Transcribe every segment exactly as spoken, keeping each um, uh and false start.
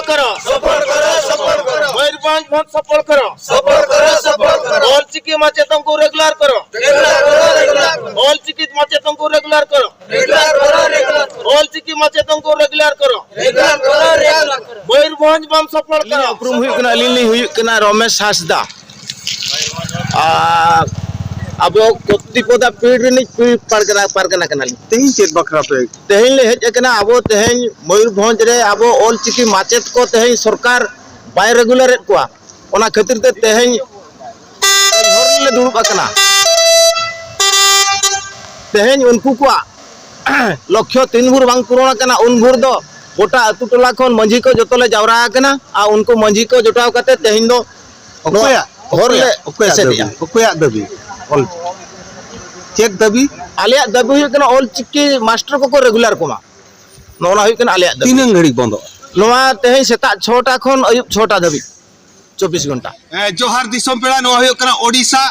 करो। सफल करो, सफल करो। मयूरभंज बंद सफल करो। सफल करो, सफल करो। ऑल चिकी माचेतों को रेगुलर करो। रेगुलर करो, रेगुलर करो। ऑल चिकी माचेतों को रेगुलर करो। रेगुलर करो, रेगुलर करो। ऑल चिकी माचेतों को रेगुलर करो। रेगुलर करो, रेगुलर करो। मयूरभंज बंद सफल करो। ᱩᱯᱨᱩᱢ ᱦᱩᱭᱩᱜ ᱠᱟᱱᱟ, ᱟᱹᱞᱤᱧ ᱞᱤᱧ ᱦᱩᱭᱩᱜ ᱠᱟᱱᱟ ᱨᱚᱢᱮᱥ ᱦᱟᱸᱥᱫᱟ᱾ ᱟᱨ ᱟᱵᱚ ᱠᱚᱯᱛᱤᱯᱚᱫᱟ ᱯᱤᱲ ᱨᱤᱱᱤᱡ ᱯᱤᱲ ᱯᱟᱨᱜᱟᱱᱟ, ᱯᱟᱨᱜᱟᱱᱟ ᱠᱟᱱᱟᱞᱤᱧ᱾ ᱛᱮᱦᱮᱧ ᱪᱮᱫ ᱵᱟᱠᱷᱨᱟ ᱯᱮ? ᱛᱮᱦᱮᱧ ᱞᱮ ᱦᱮᱡ ᱟᱠᱟᱱᱟ, ᱟᱵᱚ ᱛᱮᱦᱮᱧ ᱢᱚᱭᱩᱨᱵᱷᱚᱸᱡᱽ ᱨᱮ ᱟᱵᱚ ᱚᱞ ᱪᱤᱠᱤ ᱢᱟᱪᱮᱫ ᱠᱚ ᱛᱮᱦᱮᱧ ᱥᱚᱨᱠᱟᱨ ᱵᱟᱭ ᱨᱮᱜᱩᱞᱟᱨᱮᱫ ᱠᱚᱣᱟ, ᱚᱱᱟ ᱠᱷᱟᱹᱛᱤᱨ ᱛᱮ ᱛᱮᱦᱮᱧ ᱦᱚᱨ ᱨᱮᱞᱮ ᱫᱩᱲᱩᱵ ᱟᱠᱟᱱᱟ᱾ ᱛᱮᱦᱮᱧ ᱩᱱᱠᱩ ᱠᱚᱣᱟᱜ ᱞᱚᱠᱠᱷᱚ ᱛᱤᱱ ᱵᱷᱳᱨ ᱵᱟᱝ ᱯᱩᱨᱚᱱ ᱟᱠᱟᱱᱟ, ᱩᱱ ᱵᱷᱳᱨ ᱫᱚ ᱜᱚᱴᱟ ᱟᱹᱛᱩ ᱴᱚᱞᱟ ᱠᱷᱚᱱ ᱢᱟᱹᱡᱷᱤ ᱠᱚ ᱡᱚᱛᱚ ᱞᱮ ᱡᱟᱣᱨᱟ ᱟᱠᱟᱱᱟ᱾ ᱟᱨ ᱩᱱᱠᱩ ᱢᱟᱹᱡᱷᱤ ᱠᱚ ᱡᱚᱴᱟᱣ ᱠᱟᱛᱮ ᱛᱮᱦᱮᱧ ᱫᱚ ᱱᱚᱣᱟ ᱚᱠᱚᱭᱟᱜ, ᱦᱚᱨ ᱞᱮ ᱚᱠᱚᱭᱟᱜ, ᱚᱠᱚᱭᱟᱜ ᱮᱥᱮᱫ ᱫᱟᱹᱵᱤ? ᱮᱫᱼᱟ᱾ ᱚᱠᱚᱭᱟᱜ ᱫᱟᱹᱵᱤ? ᱚᱞ ᱪᱮᱫ ᱫᱟᱹᱵᱤ? ᱟᱞᱮᱭᱟᱜ ᱫᱟᱹᱵᱤ ᱦᱩᱭᱩᱜ ᱠᱟᱱᱟ ᱚᱞ ᱪᱤᱠᱤ ᱢᱟᱥᱴᱟᱨ ᱠᱚᱠᱚ ᱨᱮᱜᱩᱞᱟᱨ ᱠᱚᱢᱟ᱾ ᱱᱚᱜᱼᱚ ᱱᱟ ᱦᱩᱭᱩᱜ ᱠᱟᱱᱟ ᱟᱞᱮᱭᱟᱜ ᱫᱟᱹᱵᱤ᱾ ᱛᱤᱱᱟᱹᱝ ᱜᱷᱟᱹᱲᱤᱡ ᱵᱚᱱᱫᱚᱜᱼᱟ? ᱱᱚᱣᱟ ᱛᱮᱦᱮᱧ ᱥᱮᱛᱟᱜ ᱪᱷᱚᱴᱟ ᱠᱷᱚᱱ ᱟᱹᱭᱩᱵ ᱪᱷᱚᱴᱟ ᱫᱷᱟᱹᱵᱤᱡ, ᱪᱚᱵᱵᱤᱥ ᱜᱷᱚᱱᱴᱟ᱾ ᱮ, ᱡᱚᱦᱟᱨ ᱫᱤᱥᱚᱢ ᱯᱮᱲᱟ, ᱱᱚᱣᱟ ᱦᱩᱭᱩᱜ ᱠᱟᱱᱟ ᱳᱰᱤᱥᱟ,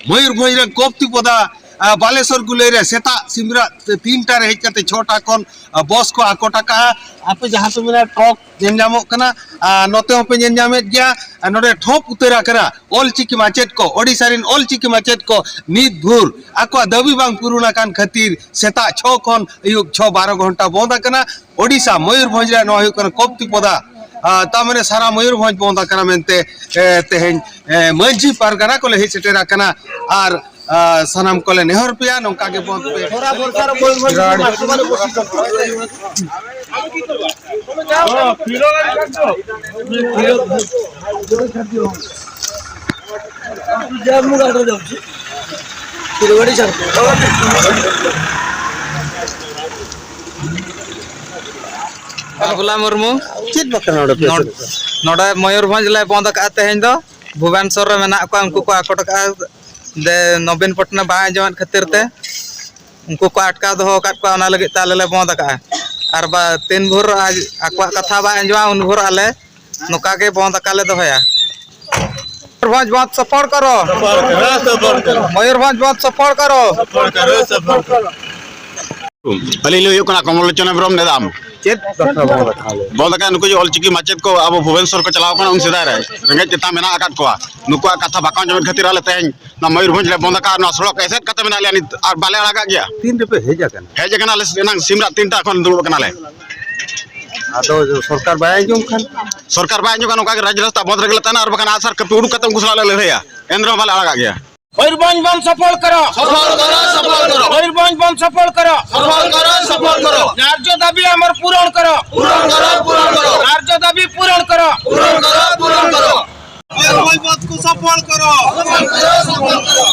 ᱢᱚᱭᱩᱨᱵᱷᱚᱸᱡᱽ ᱨᱮ ᱠᱚᱯᱛᱤᱯᱚᱫᱟ, ᱟ, ᱵᱟᱞᱮᱥᱚᱨ ᱜᱩᱞᱟᱹᱭ ᱨᱮ ᱥᱮᱛᱟᱜ ᱥᱤᱢᱨᱟᱜ ᱛᱤᱱᱴᱟ ᱨᱮ ᱦᱮᱡ ᱠᱟᱛᱮ ᱪᱷᱚᱴᱟ ᱠᱷᱚᱱ, ᱟ, ᱵᱚᱥ ᱠᱚ ᱟᱠᱚᱴ ᱟᱠᱟᱜᱼᱟ᱾ ᱟᱯᱮ ᱡᱟᱦᱟᱸ ᱯᱮ ᱢᱮᱱᱟ ᱴᱨᱚᱠ ᱧᱮᱞ ᱧᱟᱢᱚᱜ ᱠᱟᱱᱟ, ᱟ, ᱱᱚᱛᱮ ᱦᱚᱸᱯᱮ ᱧᱮᱞ ᱧᱟᱢᱮᱫ ᱜᱮᱭᱟ᱾ ᱟ, ᱱᱚᱰᱮ ᱴᱷᱚᱯ ᱩᱛᱟᱹᱨ ᱟᱠᱟᱱᱟ ᱚᱞ ᱪᱤᱠᱤ ᱢᱟᱪᱮᱫ ᱠᱚ, ᱳᱰᱤᱥᱟ ᱨᱮᱱ ᱚᱞ ᱪᱤᱠᱤ ᱢᱟᱪᱮᱫ ᱠᱚ ᱱᱤᱛ ᱵᱷᱳᱨ ᱟᱠᱚᱣᱟᱜ ᱫᱟᱹᱵᱤ ᱵᱟᱝ ᱯᱩᱨᱩᱱ ᱟᱠᱟᱱ ᱠᱷᱟᱹᱛᱤᱨ ᱥᱮᱛᱟᱜ ᱪᱷᱚ ᱠᱷᱚᱱ ᱟᱹᱭᱩᱵ ᱪᱷᱚ ᱵᱟᱨᱚ ᱜᱷᱚᱱᱴᱟ ᱵᱚᱱᱫ ᱟᱠᱟᱱᱟ᱾ ᱳᱰᱤᱥᱟ, ᱢᱚᱭᱩᱨᱵᱷᱚᱸᱡᱽ ᱨᱮ ᱱᱚᱣᱟ ᱦᱩᱭᱩᱜ ᱠᱟᱱᱟ ᱠᱚᱯᱛᱤᱯᱚᱫᱟ᱾ ᱟ, ᱛᱟ ᱢᱟᱱᱮ ᱥᱟᱨᱟ ᱢᱚᱭᱩᱨᱵᱷᱚᱸᱡᱽ ᱵᱚᱱᱫ ᱟᱠᱟᱱᱟ ᱢᱮᱱᱛᱮ, ᱮ, ᱛᱮᱦᱮᱧ, ᱮ, ᱢᱟᱹᱡᱷᱤ ᱯᱟᱨᱜᱟᱱᱟ ᱠᱚᱞᱮ ᱦᱮᱡ ᱥᱮᱴᱮᱨ ᱟᱠᱟᱱᱟ᱾ ᱟᱨ, ᱟ, ᱥᱟᱱᱟᱢ ᱠᱚᱞᱮ ᱱᱮᱦᱚᱨ ᱯᱮᱭᱟ ᱱᱚᱝᱠᱟ ᱜᱮ ᱵᱚᱱᱫ ᱯᱮ᱾ ᱵᱟᱵᱩᱞᱟ ᱢᱩᱨᱢᱩ᱾ ᱪᱮᱫ ᱵᱟᱠᱷᱨᱟ ᱱᱚᱰᱮ ᱯᱮ ᱱᱚᱰ-, ᱥᱮᱴᱮᱨ ᱟᱠᱟᱱᱟ? ᱱᱚᱰᱮ ᱢᱚᱭᱩᱨᱵᱷᱚᱸᱡᱽ ᱞᱮ ᱵᱚᱱᱫ ᱟᱠᱟᱫᱼᱟ ᱛᱮᱦᱮᱧ ᱫᱚ᱾ ᱵᱷᱩᱵᱮᱱᱥᱚᱨ ᱨᱮ ᱢᱮᱱᱟᱜ ᱠᱚᱣᱟ, ᱩᱱᱠᱩ ᱠᱚ ᱟᱠᱚᱴ ᱟᱠᱟᱫᱼᱟ᱾ ᱫᱮ, ᱱᱚᱵᱤᱱ ᱯᱚᱴᱱᱟᱭᱮᱠ ᱵᱟᱭ ᱟᱸᱡᱚᱢᱮᱫ ᱠᱷᱟᱹᱛᱤᱨ ᱛᱮ ᱩᱱᱠᱩ ᱠᱚ ᱟᱴᱠᱟᱣ ᱫᱚᱦᱚ ᱟᱠᱟᱫ ᱠᱚᱣᱟ, ᱚᱱᱟ ᱞᱟᱹᱜᱤᱫ ᱛᱮ ᱟᱞᱮ ᱞᱮ ᱵᱚᱱᱫ ᱟᱠᱟᱫᱼᱟ᱾ ᱟᱨ ᱵᱟ, ᱛᱤᱱ ᱵᱷᱳᱨ ᱟᱡ, ᱟᱠᱚᱣᱟᱜ ᱠᱟᱛᱷᱟ ᱵᱟᱭ ᱟᱸᱡᱚᱢᱟ, ᱩᱱ ᱵᱷᱳᱨ ᱟᱞᱮ ᱱᱚᱝᱠᱟ ᱜᱮ ᱵᱚᱱᱫ ᱟᱠᱟᱫ ᱞᱮ ᱫᱚᱦᱚᱭᱟ᱾ ᱢᱚᱭᱩᱨᱵᱷᱚᱸᱡᱽ ᱵᱚᱱᱫ ᱥᱚᱯᱷᱚᱞ ᱠᱚᱨᱚ᱾ ᱥᱚᱯᱷᱚᱞ ᱠᱚᱨᱚ, ᱥᱚᱯᱷᱚᱞ ᱠᱚᱨᱚ᱾ ᱢᱚᱭᱩᱨᱵᱷᱚᱸᱡᱽ ᱵᱚᱱᱫ ᱥᱚᱯᱷᱚᱞ ᱠᱚᱨᱚ᱾ ᱥᱚᱯᱷᱚᱞ ᱠᱚᱨᱚ, ᱥᱚᱯᱷᱚᱞ ᱠᱚᱨᱚ᱾ ᱟᱹᱞᱤᱧ ᱞᱤᱧ ᱦᱩᱭᱩᱜ ᱠᱟᱱᱟ ᱠᱚᱢᱚᱞ ᱞᱳᱪᱚᱱ ᱦᱮᱢᱵᱨᱚᱢ ᱱᱮᱫᱟᱢ᱾ ᱪᱮᱫ ᱵᱟᱠᱷᱨᱟ ᱵᱚᱱᱫ ᱟᱠᱟᱫᱟ? ᱵᱚᱱᱫ ᱟᱠᱟᱫ, ᱱᱩᱠᱩ ᱡᱮ ᱚᱞᱪᱤᱠᱤ ᱢᱟᱪᱮᱫ ᱠᱚ ᱟᱵᱚ ᱵᱷᱩᱵᱚᱱᱮᱥᱚᱨ ᱠᱚ ᱪᱟᱞᱟᱣ ᱠᱟᱱᱟ, ᱩᱱ ᱥᱮᱫᱟᱭ ᱨᱮ ᱨᱮᱸᱜᱮᱡ ᱛᱮᱛᱟᱝ ᱢᱮᱱᱟᱜ ᱟᱠᱟᱫ ᱠᱚᱣᱟ, ᱱᱩᱠᱩᱣᱟᱜ ᱠᱟᱛᱷᱟ ᱵᱟᱠᱚ ᱟᱸᱡᱚᱢᱮᱫ ᱠᱷᱟᱹᱛᱤᱨ ᱟᱞᱮ ᱛᱮᱦᱮᱧ ᱱᱚᱣᱟ ᱢᱚᱭᱩᱨᱵᱷᱚᱸᱡᱽ ᱞᱮ ᱵᱚᱱᱫ ᱟᱠᱟᱫ᱾ ᱱᱚᱣᱟ ᱥᱚᱲᱚᱠ ᱮᱥᱮᱫ ᱠᱟᱛᱮ ᱢᱮᱱᱟᱜ ᱞᱮᱭᱟ ᱱᱤᱛ, ᱟᱨ ᱵᱟᱞᱮ ᱟᱲᱟᱜᱟᱜ ᱜᱮᱭᱟ᱾ ᱛᱤᱱ ᱨᱮᱯᱮ ᱦᱮᱡ ᱟᱠᱟᱱᱟ? ᱦᱮᱡ ᱟᱠᱟᱱᱟᱞᱮ ᱮᱱᱟᱝ ᱥᱤᱢ ᱨᱟᱜ ᱛᱤᱱᱴᱟ ᱠᱷᱚᱱ ᱫᱩᱲᱩᱵ ᱟᱠᱟᱱᱟᱞᱮ᱾ ᱟᱫᱚ ᱥᱚᱨᱠᱟᱨ ᱵᱟᱭ ᱟᱸᱡᱚᱢ ᱠᱷᱟᱱ? ᱥᱚᱨᱠᱟᱨ ᱵᱟᱭ ᱟᱸᱡᱚᱢ ᱠᱷᱟᱱ, ᱚᱱᱠᱟ ᱜᱮ ᱨᱟᱡᱽ ᱨᱟᱥᱛᱟ ᱵᱚᱱᱫ ᱨᱮᱜᱮ ᱞᱮ ᱛᱟᱦᱮᱱᱟ, ᱟᱨ ᱵᱟᱠᱷᱟᱱ ᱟᱜᱼᱥᱟᱨ ᱠᱟᱹᱯᱤ ᱩᱰᱩᱠ ᱠᱟᱛᱮ ᱩᱱᱠᱩ ᱥᱟᱞᱟᱜ ᱞᱮ ᱞᱟᱹᱲᱦᱟᱹᱭᱟ, ᱮᱱ ᱨᱮᱦᱚᱸ ᱵᱟᱞᱮ ᱟᱲᱟᱜᱟᱜ ᱜᱮᱭᱟ᱾ ময়ূরভঞ্জ বন্ধ সফল করো। সফল করো, সফল করো। ময়ূরভঞ্জ বন্ধ সফল করো। সফল করো, সফল করো। ন্যায্য দাবি আমার পূরণ করো। পূরণ করো, পূরণ করো। ন্যায্য দাবি পূরণ করো। পূরণ করো, পূরণ করো। ময়ূরভঞ্জ বন্ধকে সফল করো। সফল করো, সফল করো।